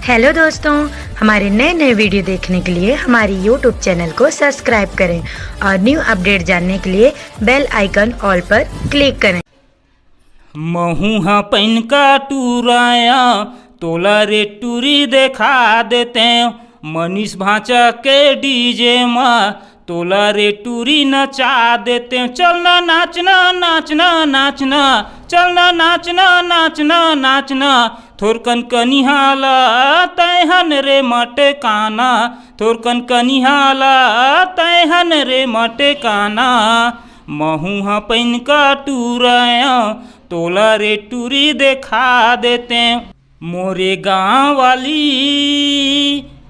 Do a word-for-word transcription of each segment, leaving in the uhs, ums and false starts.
Hello दोस्तों, हमारे नए नए वीडियो देखने के लिए हमारी यूट्यूब चैनल को सब्सक्राइब करें और न्यू अपडेट जानने के लिए बेल आइकन ऑल पर क्लिक करें। महू ह पैनका टूराया, तोला रे टूरी देखा देते। मनीष भांचा के डीजे मा तोला रे टूरी नचा देते। चल ना नाचना, नाचना, नाचना, चल ना नाचना, नाचना, नाचना। थोरकन कनिहाला तैहन रे मटकाना, थोरकन कनिहाला तैहन रे मटकाना। महू ह पैनका टूराया, तोला रे टूरी देखा देते। मोरे गांव वाली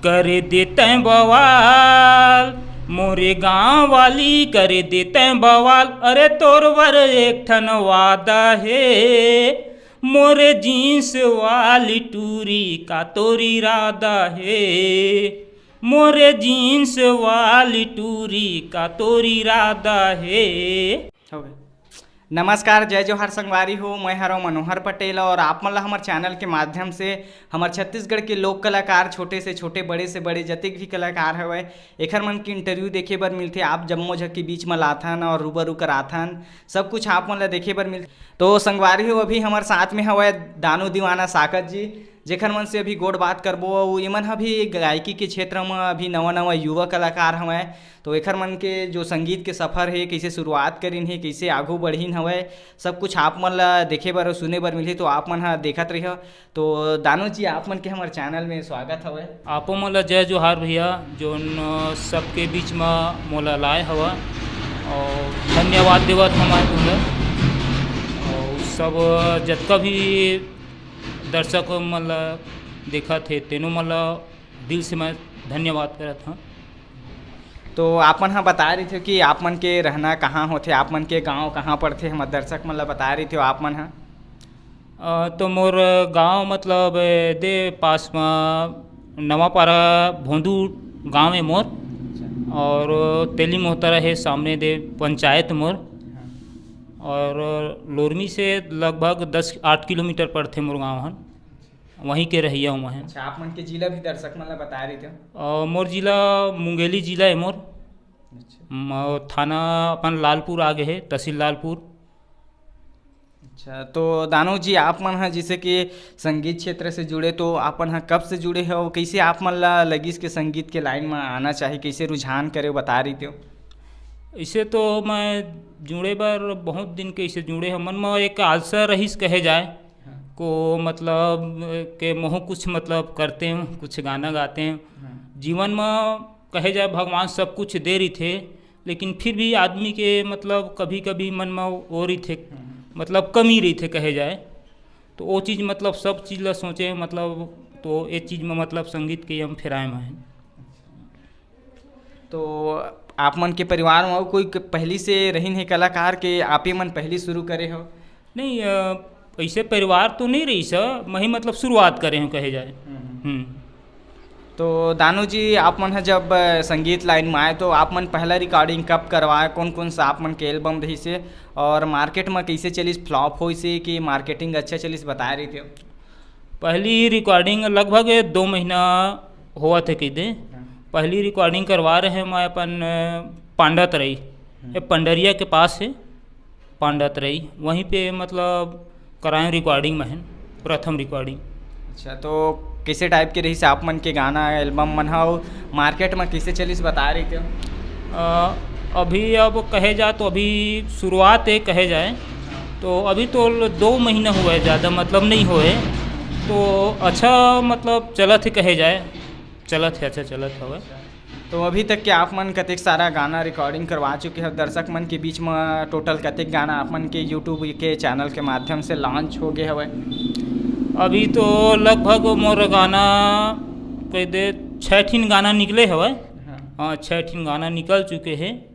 कर देते बवाल, मोरे गांव वाली कर देते बवाल। अरे तोर बर एक ठन वादा हे, मोरे जींस वाली टूरी का तोर इरादा हे, मोरे जींस वाली टूरी का तोर इरादा हे। हो गए। नमस्कार, जय जोहार संगवारी हो, मैं हरव मनोहर पटेल और आप मन ला हमर चैनल के माध्यम से हमर छत्तीसगढ़ के लोक कलाकार, छोटे से छोटे, बड़े से बड़े, जतेक भी कलाकार हवय, एखर मन के इंटरव्यू देखे बर मिलथे। आप जम्मो झन के बीच म लाथन और रूबरू कराथन, सब कुछ आप मन ला देखे बर मिलथे। तो संगवारी हो, अभी हमर साथ में हवय दानू दीवाना साकत जी, जेखर मन से अभी गोठ बात करबो। अउ एमन ह भी गायकी के क्षेत्र म अभी नवा नवा युवा कलाकार हवय, तो एखर मन के जो संगीत के सफर हे, कइसे शुरुआत करिन हे, कइसे आगू बढ़िन हवय, सब कुछ आप मन ला देखे बर अउ सुने बर मिलही। तो आप मन ह देखत रहिह। तो दानू जी, आप मन के हमर चैनल में स्वागत हवय। आपो मन ला जय जोहार भैया, जोन, अ, सबके बीच म मोला लाए हवा, और धन्यवाद देवत हवं मैं तुमला, और सब जतका भी दर्शक मन ला देखत हे, तेनो मन ला दिल से मैं धन्यवाद करत हंव। तो आप मन ह बताए रहिथे कि आप मन के रहना कहाँ होथे, आप मन के गांव कहाँ पड़थे, हमर दर्शक मन ला बताए रहिथे आप मन ह। अ, तो मोर गांव मतलब, ए, दे पास म नवापारा भोंदू गांव हे मोर, अच्छा। और तेली मोहतरा हे सामने दे पंचायत मोर, हाँ। और लोरमी से लगभग दस आठ किलोमीटर पड़थे मोर गांव हन, वहीं के रहइया हूँ मैं। अच्छा, आप मन के जिला भी दर्शक मन ला बताए रहिथे। अ, मोर जिला मुंगेली जिला हे मोर। अच्छा। म-, थाना अपन लालपुर आगे हे, तहसील लालपुर। अच्छा, तो दानू जी, आप मन ह जैसे कि संगीत क्षेत्र से जुड़े, तो आप मन ह कब से जुड़े हो? कैसे आप मन ला लगिस के संगीत के लाइन में आना चाहिए, कैसे रुझान करे, बता रही हो? इसे तो मैं जुड़े बर बहुत दिन के इसे जुड़े हो, मन में एक आलसा रहिस कहे जाए, हाँ। को मतलब के महू कुछ मतलब करते हैं, कुछ गाना गाते हैं। हाँ। जीवन में कहे जाए भगवान सब कुछ दे रही थे, लेकिन फिर भी आदमी के मतलब कभी-कभी मन म वो रहिथे, हम्म। मतलब कमी रहिथे कहे जाए, तो वो चीज़ मतलब सब चीज़ ला सोचे मतलब, तो ये चीज़ में मतलब संगीत के हम फेराए में हैं। तो आप मन के परिवार में अउ कोई क-, पहली से रहिन हे कलाकार के, आपे मन पहली शुरू करे हो? नहीं, अ, ऐसे परिवार तो नहीं रहिस, मैं ही मतलब शुरुआत करे हूँ कहे जाए। हम्म। हम्म। तो दानू जी, आप मन ह जब, अ, संगीत लाइन में आए, तो आप मन पहला रिकॉर्डिंग कब करवाए, कौन कौन सा आप मन के एल्बम रहिस हे, और मार्केट में कैसे चलिस, फ्लॉप होइस हे कि मार्केटिंग अच्छा चलिस, बताए रहिथे? पहली रिकॉर्डिंग लगभग दो महीना होवत हे कहि दे। हाँ। पहली रिकॉर्डिंग करवा रहे मैं अपन, अ, पांडा तरई, हम्म। ये पंडरिया के पास है पांडा तरई, वहीं पे मतलब कराए रिकॉर्डिंग में है, प्रथम रिकॉर्डिंग। अच्छा, तो कैसे टाइप के रहिस आप मन के गाना, एल्बम मन ह, अउ मार्केट में कैसे चलिस, बता रही थे? अ, अभी अब कहे जाए तो अभी शुरुआत है कहे जाए, तो अभी तो दो महीना हुआ है, ज़्यादा मतलब नहीं हुए, तो अच्छा मतलब चलत है कहे जाए, चलत है, अच्छा चलत हवे। तो अभी तक के आप मन कतेक सारा गाना रिकॉर्डिंग करवा चुके हो दर्शक मन के बीच में? टोटल कतेक गाना आप मन के YouTube के चैनल के माध्यम से लॉन्च हो गए हवे? अभी तो लगभग मोर गाना कह दे छः ठिन गाना निकले हवे। हाँ। हाँ, छः ठिन गाना निकल चुके हैं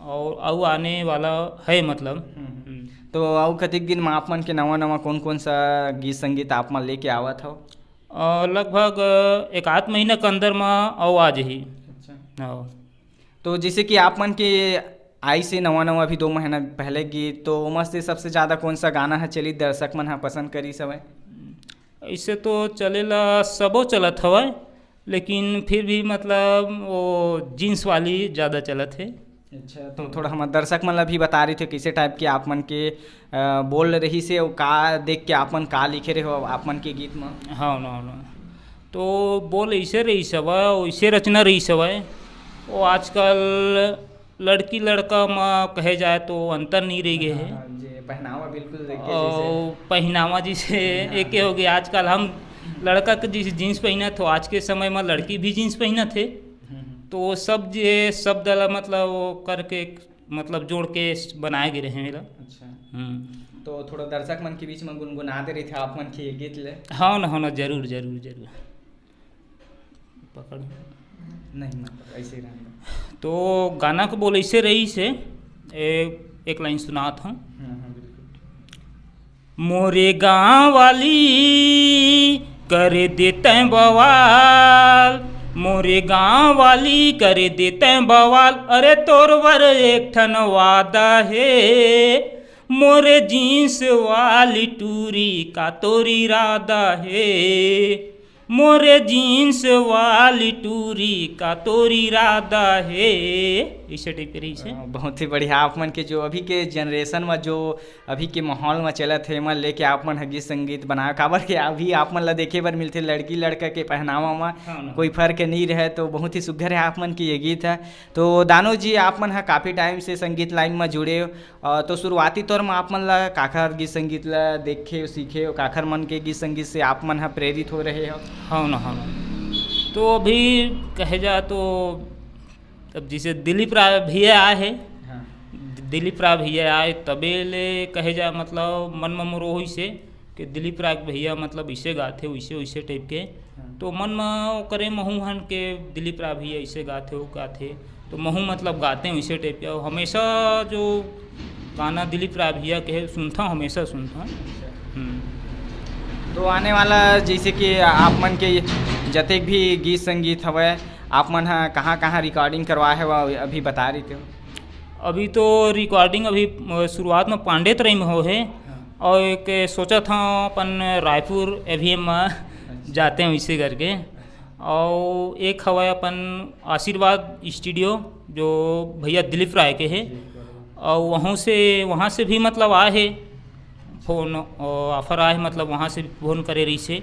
और अउ आने वाला है मतलब। हम्म। हम्म। तो अउ कतेक दिन में आप मन के नवा नवा कौन कौन सा गीत संगीत आप मन लेके आवत हो? अ, लगभग, अ, एक आध महीना के अंदर म अउ आ जाही। अच्छा। हाँ। तो जैसे कि आप मन के आई से नवा नवा अभी दो महीना पहले गीत, तो ओमा से सबसे ज़्यादा कौन सा गाना ह चलित, दर्शक मन ह पसंद करिस हवय? ऐसे तो चलेला, सबो चलत हवय, लेकिन फिर भी मतलब वो जींस वाली ज़्यादा चलत हे। अच्छा, तो थोड़ा हमर दर्शक मन ला भी बता रही थे, कैसे टाइप के आप मन के, अ, बोल रही से, वो का देख के आप मन का लिखे रहे हो आप मन के गीत में? हाँ ना, हाँ ना। तो बोल ऐसे रही हवय, वैसे रचना रही हवय। वो आजकल लड़की लड़का म कहे जाए तो अंतर नहीं रह गए हे। हाँ, जे पहनावा बिल्कुल देख के और जैसे पहनावा जैसे हाँ। एके हो गए। आजकल हम लड़का के जैसे जींस पहनत हो, आज के समय में लड़की भी जींस पहनत हे। हम्म। तो वो सब जे शब्द ला मतलब वो करके, मतलब जोड़ के बनाए गए रहे मेला। अच्छा। हम्म। तो थोड़ा दर्शक मन के बीच में गुनगुना दे रही थे आप मन के ये गीत ले। हाँ ना, हाँ ना, जरूर, जरूर, जरूर। पकड़। नहीं, मत पकड़, ऐसे ही रहने दो। तो गाना के बोल ऐसे रही से, ए, एक लाइन सुनात हूँ। हाँ, हाँ, बिल्कुल। मोरे गाँव वाली करे देते बवाल, मोरे गाँव वाली करे देते बवाल, अरे तोर बर एक ठन वादा हे, मोरे जींस वाली टूरी का तोर इरादा हे, मोरे जींस वाली टूरी का तोर इरादा हे, इसे टाइप के रही से। अ, बहुत ही बढ़िया। आप मन के जो अभी के जनरेशन में, जो अभी के माहौल में चलत हे, एमन लेके आप मन ह गीत संगीत बनाए, काबर के अभी आप मन ला देखे बर मिलथे लड़की लड़का के पहनावा में हाँ ना। कोई फर्क नहीं रहे, तो बहुत ही सुघर है आप मन के ये गीत है। तो दानू जी, आप मन ह काफ़ी टाइम से संगीत लाइन में जुड़े हो, अ, तो शुरुआती तौर में आप मन ला काखर गीत संगीत ला देखे, सीखे, काखर मन के गीत संगीत से आप मन ह प्रेरित हो रहे हो? हाँ ना, हाँ ना। तो अभी कहे जा तो अब जैसे दिलीप राय भैया आए हैं, हाँ। दिलीप राय भैया आए तबे ले कहे जा मतलब मन में मोर होइस हे कि दिलीप राय भैया मतलब इसे गाथे, वैसे, वैसे टाइप के। हाँ। तो मन में ओकरे महू हन के दिलीप राय भैया इसे गाथे, वो गाथे। तो महू मतलब गाते हैं वैसे टाइप के। और हमेशा जो गाना दिलीप राय भैया के सुनता हूँ, हमेशा सुनता हूँ। अच्छा। हम्म। तो आने वाला जैसे कि आप मन के जतेक भी गीत संगीत हवय, आप मन ह कहाँ-कहाँ रिकॉर्डिंग करवाए हव, अभी बता रही थे? अभी तो रिकॉर्डिंग अभी, अ, शुरुआत में पांडे तराई में हो हे। हाँ। और एक सोचा था अपन रायपुर एवीएम में अच्छा। जाते हैं इसे करके। और एक हवा अपन आशीर्वाद स्टूडियो जो भैया दिलीप राय के है, और वहाँ से, वहाँ से भी मतलब आए है फोन, और ऑफर आए है, मतलब वहाँ से भी फोन करे रही से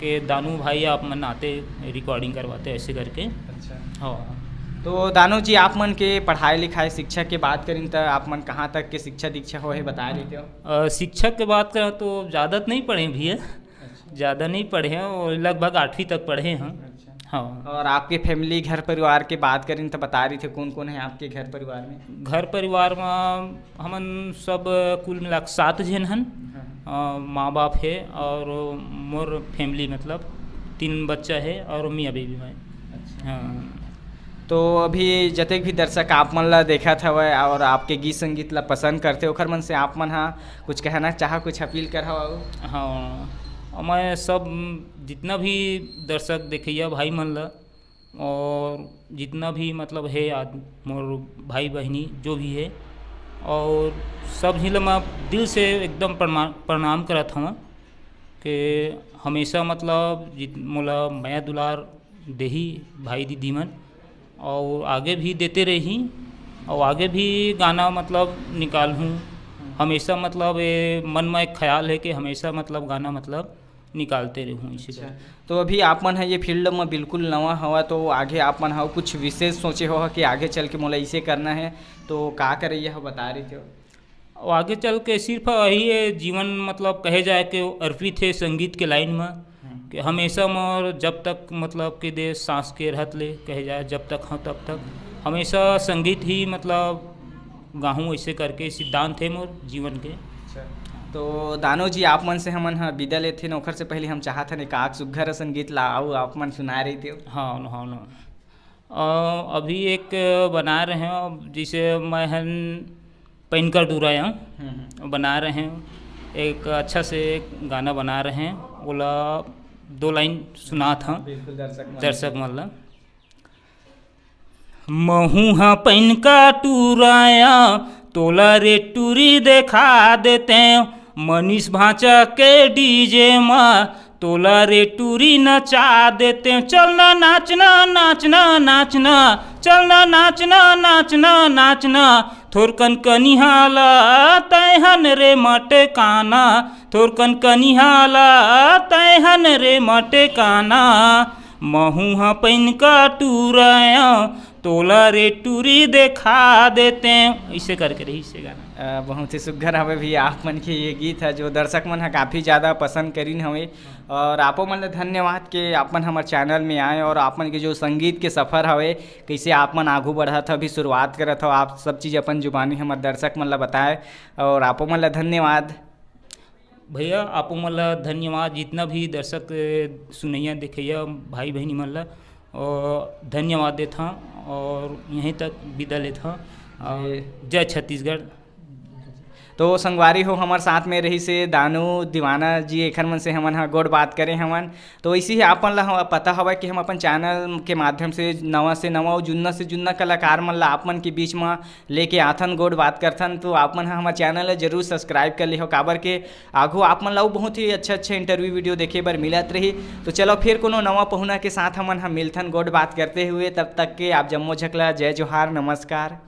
कि दानू भाई आप मन आते रिकॉर्डिंग करवाते ऐसे करके। अच्छा। हाँ। तो दानू जी, आप मन के पढ़ाई लिखाई शिक्षा के बात करें तो आप मन कहाँ तक के शिक्षा दीक्षा हो है बता देते हो? अ, शिक्षा के बात करें तो ज़्यादा तो नहीं पढ़े भी है। अच्छा। ज़्यादा नहीं पढ़े हैं, वो लगभग आठवीं तक पढ़े हैं। अच्छा। हाँ। और आपके फैमिली, घर परिवार के बात करें तो बता रही थे, कौन कौन है आपके घर परिवार में? घर परिवार में हमन सब कुल मिला के सात झन हन। हाँ। अ, माँ बाप है और मोर फैमिली मतलब तीन बच्चा है और मियाँ बीवी है। अच्छा। हाँ। तो अभी जतेक भी दर्शक आप मन ला देखत हवय और आपके गीत संगीत ला पसंद करते, ओखर मन से आप मन हा कुछ कहना चाहा, कुछ अपील करहा बाबू? हाँ, और मैं सब जितना भी दर्शक देखैया भाई मन ला और जितना भी मतलब है आज मोर भाई बहिनी जो भी है, और सब झन ला मैं दिल से एकदम प्रमा-, प्रणाम करत हवं कि हमेशा मतलब जित-, मोला मया दुलार देही भाई दीदी मन, और आगे भी देते रही, और आगे भी गाना मतलब निकालहूँ। हमेशा मतलब ये मन में एक ख्याल है कि हमेशा मतलब गाना मतलब निकालते रहूँ इसी अच्छा। तरह। तो अभी आप मन ह ये फील्ड में बिल्कुल नवा हवा, तो आगे आप मन ह कुछ विशेष सोचे हो कि आगे चल के मोला इसे करना है, तो का करे यह बता रही थे? और आगे चल के सिर्फ यही है जीवन, मतलब कहे जाए कि अर्पित है संगीत के लाइन में, हम्म। कि हमेशा मोर जब तक मतलब कि दे सांस के रहत ले कहे जाए, जब तक हाँ तब तक हमेशा संगीत ही मतलब गाहूँ, ऐसे करके सिद्धांत है मोर जीवन के। अच्छा, तो दानो जी, आप मन से हमन ह विदा लेथे न, ओखर से पहले हम चाहत हन एक आग सुग्घर असन गीत ला आओ आप मन सुनाए रहिते हो। हाँ, हाँ, हाँ। अ, अभी एक बना रहे हैं, जैसे मैं हन पैन का डूरा या हम्म, हम्म। बना रहे हैं, एक अच्छा से एक गाना बना रहे हैं, ओला दो लाइन सुनात हूँ बिल्कुल, दर्शक मन। दर्शक मन ला। महू हा पैन का टूरा या, तोला रे टूरी देखा देते, मनीष भांचा के डीजे मा तोला रे टूरी नचा देते, चल ना नाचना, नाचना, नाचना, चल ना नाचना, नाचना, नाचना। थोरकन कनिहा ला तैहन रे मटकाना, थोरकन कनिहा ला तैहन रे मटकाना। महू ह पैन का टूरया, तोला रे टूरी देखा देते। इसे करके रही इसे गाना। अ, बहुत ही सुग्घर हवे भैया आप मन के ये गीत है, जो दर्शक मन ह काफ़ी ज़्यादा पसंद करिन हवे। और आपो मन ल धन्यवाद के आप मन हमर चैनल में आए और आप मन के जो संगीत के सफ़र हवे, कैसे आप मन आगू बढ़त हव, अभी शुरुआत करत हव, आप सब चीज़ अपन जुबानी हमर दर्शक मन ल बताए। और आपो मन ल धन्यवाद। भैया, आपो मन ल धन्यवाद, जितना भी दर्शक, सुनैया, देखैया भाई बहिनी मन ल, और धन्यवाद देथव और यहीं तक विदा लेथव। और जी। जय छत्तीसगढ़। तो संगवारी हो, हमर साथ में रहिसे दानू दीवाना जी, एखर मन से हमन ह गोठ बात करे हवन। तो इसी ही आप मन ला हम, पता हवय कि हम अपन चैनल के माध्यम से नवा से नवा अउ जुन्ना से जुन्ना कलाकार मन ला आप मन के बीच म लेके आथन, गोठ बात करथन। तो आप मन ह हमर चैनल ला जरूर सब्सक्राइब कर लिहो, काबर के आघू आप मन ला अउ बहुत ही अच्छा अच्छा इंटरव्यू वीडियो देखे बर मिलत रही। तो चलो फिर कोनो नवा पहुना के साथ हमन ह मिलथन गोठ बात करते हुए, तब तक के आप जम्मो झकला जय जोहार, नमस्कार।